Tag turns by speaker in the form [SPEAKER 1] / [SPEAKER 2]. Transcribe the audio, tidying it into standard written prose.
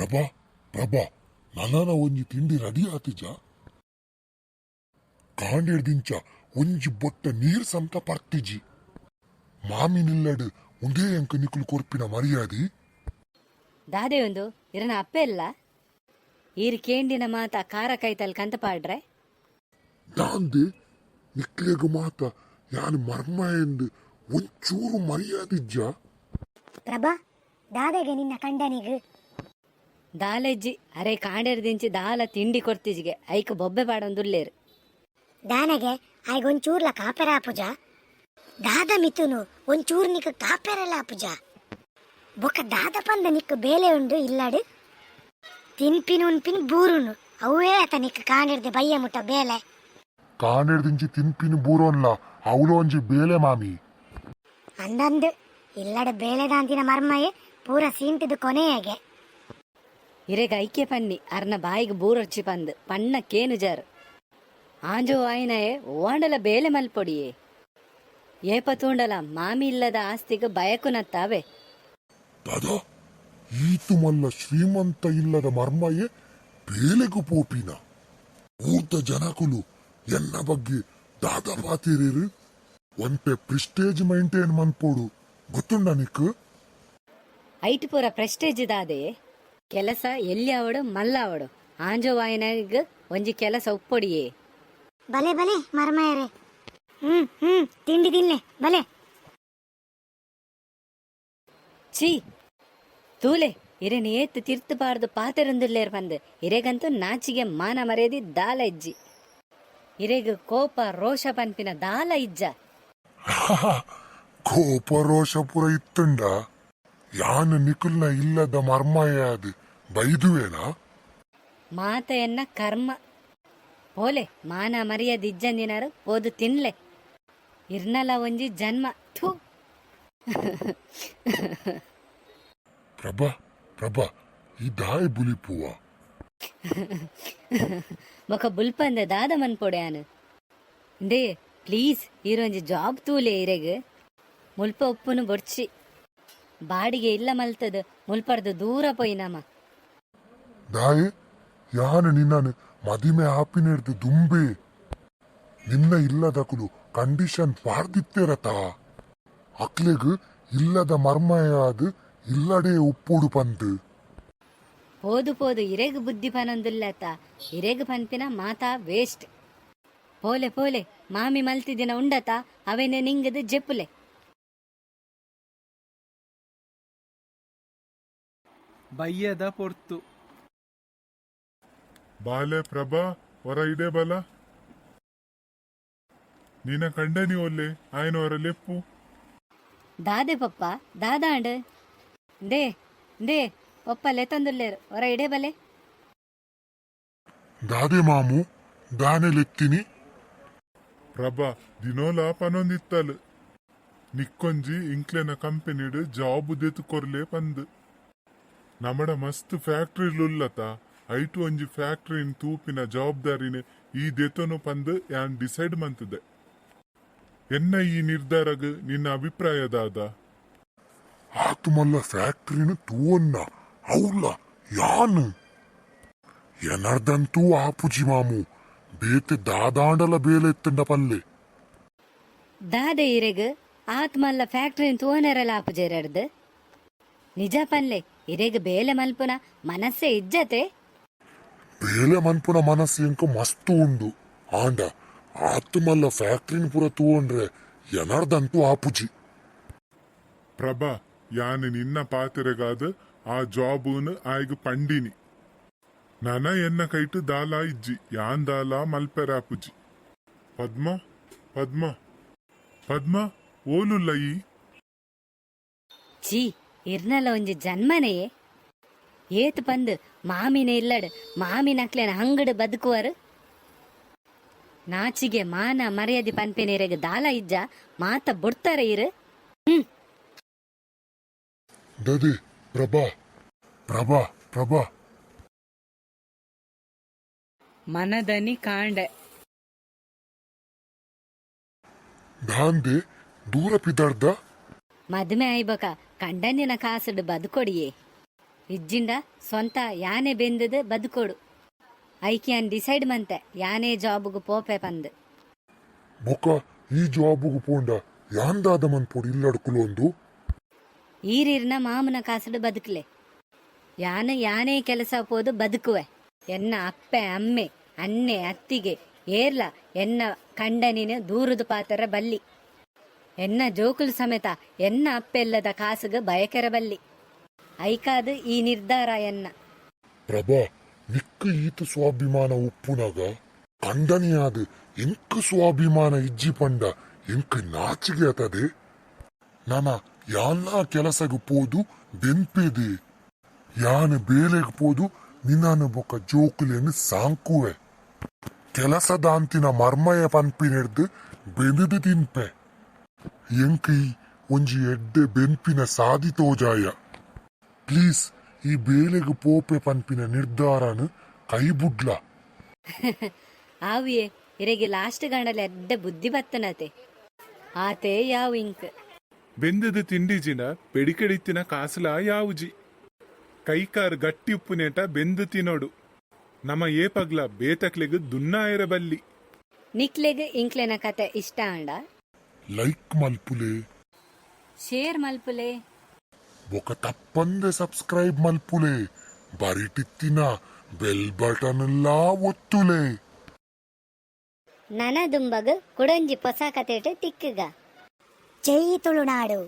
[SPEAKER 1] ಪ್ರಭಾ, ಪ್ರಭಾ, ನನನ ಒಂಜಿ ತಿಂಡಿ ರೆಡಿ ಆತಿಜ? ಕಾಂಡೆಡ್ದಿಂಚ ಒಂಜಿ ಬೊಟ್ಟ ನೀರ್ ಸಂತ ಪರ್ತಿಜಿ. ಮಾಮಿನಿಲ್ಲಡ್ ಉಂದೇ ಎಂಕ್ ನಿಕುಲು ಕೊರ್ಪಿನ ಮರ್ಯಾದಿ?
[SPEAKER 2] ದಾದೆ ಉಂದು ಇರನ ಅಪ್ಪೆ ಇಲ್ಲ ಈರ್ ಕೇಂಡಿನ ಮಾತ ಕಾರ ಕೈತಲ್ ಕಂತ ಪಾಡ್ರೆ.
[SPEAKER 1] ದಾಂದೆ ನಿಕ್ಲೆಗ್ ಮಾತ ಯಾನ್ ಮರ್ಮಯೆಂದ್ ಒಂಚೂರು ಮರ್ಯಾದಿಜ್ಜ?
[SPEAKER 3] ಪ್ರಭಾ, ದಾದೆಗೆ ನಿನ್ನ ಕಂಡನಿಗ್?
[SPEAKER 2] ದಾಲೆಜ್ಜಿ, ಅರೆ ಕಾಂಡೆರ್ದಿಂಚಿ ದಾಲ ತಿಂಡಿ ಕೊರ್ತಿಜಿಗೆ, ಐಕ್ ಬೊಬ್ಬೆ ಪಾಡೊಂದುಲ್ಲೇರ್.
[SPEAKER 3] ದಾನಗೆ ಆಯ್ಗ್ ಒಂಚೂರ್ಲ ಕಾಪೆರ ಆಪುಜ? ದಾದ ಮಿಥುನು, ಒಂಚೂರು ನಿಕ್ ಕಾಪೆರಲ ಆಪುಜ? ಬೊಕ ದಾದ ಪಂದ ನಿಕ್ ಬೇಲೆ ಉಂಡು ಇಲ್ಲಡ್? ತಿನ್ಪಿನ ಉನ್ಪಿನ ಬೂರುನು ಅವ್ವೇ ಅತ ನಿಕ್ ಕಾಂಡೆರ್ದ್ ಬಯ್ಯ ಮುಟ್ಟ ಬೇಲೆ?
[SPEAKER 1] ಕಾಂಡೆರ್ದಿಂಚಿ ತಿನ್ಪಿನ ಬೂರೊನ್ಲ ಅವ್ಲ ಒಂಜಿ ಬೇಲೆ ಮಾಮಿ.
[SPEAKER 3] ಅಂದಂದ್, ಇಲ್ಲಡ್ ಬೇಲೆ ದಾಂತಿನ ಮರ್ಮಯೆ ಪೂರ ಸೀಂಟ್ದ್ ಕೊನೆಯಗೆ.
[SPEAKER 2] ಇರೆಗ್ ಐಕೆ ಪನ್ನಿ ಅರ್ನ ಬಾಯಿಗ್ ಬೂರೊರ್ಚಿ ಪಂದ್, ಪನ್ನ ಕೇನುಜಾರ್. ಆಂಜೋವು ಆಯಿನಾಯೆ ಒವ್ವಾಂಡಲ ಬೇಲೆ ಮಲ್ಪೊಡಿಯೆ. ಏಪ ತೂಂಡಲ ಮಾಮಿ ಇಲ್ಲದ ಆಸ್ತಿಗ್ ಬಯಕುನತ್ತಾವೆ.
[SPEAKER 1] ದಾದ? ಈತ್ ಮಲ್ಲ ಶ್ರೀಮಂತ ಇಲ್ಲದ ಮರ್ಮಯೆ ಬೇಲೆಗ್ ಪೋಪಿನ? ಊರ್ದ ಜನಕುಲು ಎನ್ನ ಬಗ್ಗೆ ದಾದ ಪಾತೆರೆರ್? ಒಂತೆ ಪ್ರಿಸ್ಟೇಜ್ ಮೈಂಟೇನ್ ಮನ್ಪೊಡು ಗೊತ್ತುಂಡ ನಿಕ್ಕ್?
[SPEAKER 2] ಐಟ್ ಪೂರ ಪ್ರೆಸ್ಟೇಜ್ ದಾದೆಯೆ? ಕೆಲಸ ಎಲ್ಯ ಆವಡ್ ಮಲ್ಲ ಆವಡ್ ಆಂಜೋವು ಆಯಿನಾಯಗ್ ಒಂಜಿ ಕೆಲಸ ಉಪ್ಪೊಡಿಯೆ.
[SPEAKER 3] ಬಲೆ ಬಲೆ ಮರ್ಮಯೆರೆ. ಹ್ಮ್ ಹ್ಮ್ ತಿಂಡಿ ತಿನ್ಲೆ ಬಲೆ.
[SPEAKER 2] ಛೀ ತೂಲೆ ಇರೆನ್ ಏತ್ ತಿರ್ತ್ ಪಾಡ್ದ್ ಪಾತೆರೊಂದುಲ್ಲೆರ್ ಪಂದ್ ಇರೆಗಂತೂ ನಾಚಿಗೆ ಮಾನ ಮರ್ಯಾದಿ ದಾಲ ಇಜ್ಜಿ. ಇರೆಗ್ ಕೋಪ ರೋಷ ಪನ್ಪಿನ ದಾಲ ಇಜ್ಜ.
[SPEAKER 1] ಕೋಪ ರೋಷ ಪೂರ ಇತ್ತ್ಂಡ ಯಾನ್ ನಿಕುಲ್ನ ಇಲ್ಲದ ಮರ್ಮಯೆ ಆದ್ ಬೈದುವೆನಾ?
[SPEAKER 2] ಮಾತ ಎನ್ನ ಕರ್ಮ. ಪೋಲೆ ಮಾನ ಮರ್ಯಾದಿ ಇಜ್ಜಂದಿನಾರ್ ಪೋದು ತಿನ್ಲೆ. ಇರ್ನಲ ಒಂಜಿ ಜನ್ಮ ಥು.
[SPEAKER 1] ಪ್ರಭಾ, ಪ್ರಭಾ, ಈ ದಾಯೆ ಬುಲಿಪುವ?
[SPEAKER 2] ಬೊಕ ಬುಲ್ಪಂದೆ ದಾದ ಮನ್ಪೊಡು ಯಾನ್? ಇಂದೇ ಪ್ಲೀಸ್ ಈರೊಂಜಿ ಜಾಬ್ ತೂಲೆ ಇರೆಗ್. ಮುಲ್ಪ ಉಪ್ಪುನು ಬೊಡ್ಚಿ. ಬಾಡಿಗೆ ಇಲ್ಲ ಮಲ್ತುದು ಮುಲ್ಪರ್ದ್ ದೂರ ಪೋಯಿ ನಮ.
[SPEAKER 1] ದಾಯೆ ಯಾನ್ ನಿನ್ನನ್ ಮದಿಮೆ ಆಪಿನೆಡ್ದ್ ದುಂಬೇ ನಿನ್ನ ಇಲ್ಲದಕುಲು ಕಂಡೀಷನ್ ಪಾಡ್ದಿತ್ತೆರತಾ? ಅಕ್ಲೆಗ್ ಇಲ್ಲದ ಮರ್ಮಯೆ ಆದ್ ಇಲ್ಲಡೇ ಉಪ್ಪೊಡು ಪಂದ್.
[SPEAKER 2] ಪೋದು ಪೋದು ಇರೆಗ್ ಬುದ್ಧಿ ಪನೊಂದುಲ್ಲೆತ ಇರೆಗ್ ಪನ್ಪಿನ ಮಾತಾ ವೇಸ್ಟ್. ಪೋಲೆ ಪೋಲೆ ಮಾಮಿ ಮಲ್ತಿದಿನ ಉಂಡತ ಅವೆನ್ ನಿಂಗುದು ಜೆಪ್ಪುಲೆ.
[SPEAKER 4] ಬಯ್ಯದ ಪೊರ್ತು.
[SPEAKER 5] ಬಾಲೆ ಪ್ರಭಾ, ಒರ ಇಡೆ ಬಲ. ನಿನ ಕಂಡನಿ ಒಲ್ಲೆ, ಆಯನ್ ಒರ ಲೆಪ್ಪು.
[SPEAKER 2] ದಾದೆ ಪೊಪ್ಪ ದಾದಾಂಡ್? ಇಂದೇ ಇಂದೇ ಪೊಪ್ಪ ಲೆತ್ತೊಂದುಲ್ಲೆರ್ ಒರ ಇಡೆ ಬಲೆ.
[SPEAKER 1] ದಾದೆ ಮಾಮು ದಾನೆ ಲೆತ್ತಿನಿ?
[SPEAKER 5] ಪ್ರಭಾ ದಿನೋಲ ಪನೊಂದಿತ್ತಲ್ ನಿಕ್ಕೊಂಜಿ ಇಂಕ್ಲೆನ ಕಂಪೆನಿಡ್ ಜಾಬ್ ದೆತ್ ಕೊರ್ಲೆ ಪಂದ್. ನಮಡ ಮಸ್ತ್ ಫ್ಯಾಕ್ಟರಿಲು ಉಲ್ಲತ, ಐಟ್ ಒಂಜಿ ಫ್ಯಾಕ್ಟರಿನ್ ತೂಪಿನ ಜವಾಬ್ದಾರಿನ್ ಈ ದೆತೊನು ಪಂದ್ ಯಾನ್ ಡಿಸೈಡ್ ಮಂತ್ದೆ. ಎನ್ನ ಈ ನಿರ್ಧಾರಗ್ ನಿನ್ನ ಅಭಿಪ್ರಾಯ ದಾದ?
[SPEAKER 1] ಆತ್ ಮಲ್ಲ ಫ್ಯಾಕ್ಟರಿನ್ ತೂವೊನ್ನ ಅವ್ಲ ಯಾನ್? ಎನರ್ದಂತೂ ಆಪುಜಿ ಮಾಮು, ಬೇತೆ ದಾದಾಂಡಲ ಬೇಲೆ ಇತ್ತ್ಂಡ ಪನ್ಲೆ.
[SPEAKER 2] ದಾದೆ ಇರೆಗ್ ಆತ್ ಮಲ್ಲ ಫ್ಯಾಕ್ಟರಿನ್ ತೂವೊನೆರೆಲ ಆಪುಜೆರಡ್ದ್? ನಿಜ ಪನ್ಲೆ ಇರೆಗ್ ಬೇಲೆ ಮಲ್ಪುನ ಮನಸ್ಸೇ ಇಜ್ಜತೆ?
[SPEAKER 1] ಬೇಲೆ ಮನ್ಪುನ ಮನಸ್ಸ್ ಎಂಕ್ ಮಸ್ತ್ ಉಂಡು, ಆಂಡ ಆತ್ ಮಲ್ಲ ಫ್ಯಾಕ್ಟರಿನ್ ಪೂರ ತೂವೊನ್ರೆ ಎನರ್ದಂತೂ ಆಪುಜಿ.
[SPEAKER 5] ಪ್ರಭಾ, ಯಾನ್ ನಿನ್ನ ಪಾತೆರಗಾದ್ ಆ ಜಾಬ್ ನ್ ಆಯಗ್ ಪಂಡಿನಿ. ನನ ಎನ್ನ ಕೈಟ್ ದಾಲಾ ಇಜ್ಜಿ, ಯಾನ್ ದಾಲಾ ಮಲ್ಪೆರಾಪುಜಿ. ಪದ್ಮ, ಪದ್ಮ, ಪದ್ಮ ಓಲುಲ್ಲ ಈ?
[SPEAKER 2] ಛೀ ಇರ್ನಲ ಒಂಜಿ ಜನ್ಮನೆಯೇ. ಏತ್ ಪಂದ್ ಮಾಮಿನ ಇಲ್ಲಡ್ ಮಾಮಿನಕ್ಲೆನ ಹಂಗ್ಡ್ ಬದುಕುವರ್. ನಾಚಿಗೆ ಮಾನ ಮರ್ಯಾದಿ ಪನ್ಪಿನ ಇರೆಗ್ ದಾಲ ಇಜ್ಜ ಮಾತ ಬುಡ್ತಾರ ಈರ್. ಹ್ಮ್.
[SPEAKER 1] ದದೆ ಪ್ರಭಾ, ಪ್ರಭಾ, ಪ್ರಭಾ.
[SPEAKER 6] ಮನದನಿ ಕಾಂಡೆ.
[SPEAKER 1] ದಾಂದೆ ದೂರ ಪಿದಾಡ್ದ?
[SPEAKER 2] ಮದಿಮೆ ಆಯಿಬೊಕ ಕಂಡನ್ಯನ ಕಾಸ್ಡ್ ಬದುಕೊಡಿಯೇ. ಇಜ್ಜಿಂಡ ಸ್ವಂತ ಯಾನೆ ಬೆಂದದ ಬದುಕೋಡು. ಐಕೆ ಯಾನ್ ಡಿಸೈಡ್ ಮಂತೆ ಯಾನೇ ಜಾಬುಗು ಪೋಪೆ ಪಂದ್.
[SPEAKER 1] ಬೊಕ ಈ ಜಾಬುಗು ಪೋಂಡ ಯಾಂದಾದ ಮನ್ಪೊಡು ಇಲ್ಲಡ್ ಕುಲೊಂದು?
[SPEAKER 2] ಈರಿರ್ನ ಮಾಮುನ ಕಾಸುಡು ಬದುಕಲೆ. ಯಾನ್ ಯಾನೇ ಕೆಲಸ ಪೋದು ಬದುಕುವೆ. ಎನ್ನ ಅಪ್ಪೆ ಅಮ್ಮೆ ಅಣ್ಣೆ ಅತ್ತಿಗೆ ಏರ್ಲ ಎನ್ನ ಕಂಡನಿನ ದೂರುದು ಪಾತೆರ ಬಲ್ಲಿ. ಎನ್ನ ಜೋಕುಲು ಸಮೇತ ಎನ್ನ ಅಪ್ಪೆಲ್ಲದ ಕಾಸುಗು ಬಯಕೆರ ಬಲ್ಲಿ. ಐಕಾದ್ ಈ ನಿರ್ಧಾರ ಎನ್ನ.
[SPEAKER 1] ಪ್ರಭಾ, ನಿಕ್ಕ್ ಈತ್ ಸ್ವಾಭಿಮಾನ ಉಪ್ಪುನಗ ಕಂಡನಿಯಾದ್ ಎಂಕ್ ಸ್ವಾಭಿಮಾನ ಇಜ್ಜಿ ಪಂಡ ಎಂಕ್ ನಾಚಿಗೆ ಆತದೆ. ನನ ಯಾನ್ಲಾ ಕೆಲಸಗ್ ಪೋದು ಬೆನ್ಪೆದೆ. ಯಾನ್ ಬೇಲೆಗ್ ಪೋದು ನಿನ್ನನ್ ಬೊಕ ಜೋಕುಲೆನ್ ಸಾಂಕುವೆ. ಕೆಲಸದಾಂತಿನ ಮರ್ಮಯ ಪನ್ಪಿನೆಡ್ದ್ ಬೆಂದುದು ತಿನ್ಪೆ. ಎಂಕ್ ಈ ಒಂಜಿ ಎಡ್ಡೆ ಬೆನ್ಪಿನ ಸಾದಿ ತೋಜಾಯ. ಪ್ಲೀಸ್ ಈ ಬೇಲೆಗ್ ಪೋಪೆ ಪನ್ಪಿನ ನಿರ್ಧಾರನ್ ಕೈ ಬುಡ್ಲ.
[SPEAKER 2] ಆವಿಯೇ, ಇರೆಗೆ ಲಾಸ್ಟ್ ಗಂಡಲ ಎಡ್ಡೆ ಬುದ್ಧಿ ಬತ್ತನತೆ. ಆತೇ ಯಾವು ಇಂಕ್.
[SPEAKER 5] ಬೆಂದದ ತಿಂಡಿಜಿನ ಬೆಡಿಕೆಡಿತ್ತಿನ ಕಾಸುಲ ಯಾವುಜಿ. ಕೈಕಾರ್ ಗಟ್ಟಿ ಉಪ್ಪುನೇಟ ಬೆಂದು ತಿನೋಡು. ನಮ ಏಪಗ್ಲ ಬೇತಕ್ಲೆಗ್ ದುನ್ನಾಯರ ಬಲ್ಲಿ.
[SPEAKER 2] ನಿಕ್ಲೆಗ್ ಇಂಕ್ಲೆನ ಕತೆ ಇಷ್ಟ ಆಂಡ
[SPEAKER 1] ಲೈಕ್ ಮಲ್ಪುಲೆ,
[SPEAKER 2] ಶೇರ್ ಮಲ್ಪುಲೆ,
[SPEAKER 1] ಬೊಕ ತಪ್ಪಂದೆ ಸಬ್ಸ್ಕ್ರೈಬ್ ಮಲ್ಪುಲೆ. ಬರಿಟಿತ್ತಿನ ಬೆಲ್ ಬಟನ್ ಲಾ ಒತ್ತುಲೆ.
[SPEAKER 2] ನನ ದುಂಬಗ್ ಕುಡೊಂಜಿ ಪೊಸ ಕತೆಟ್ ತಿಕ್ಕುಗ.
[SPEAKER 3] ಜೈ ತುಳುನಾಡು.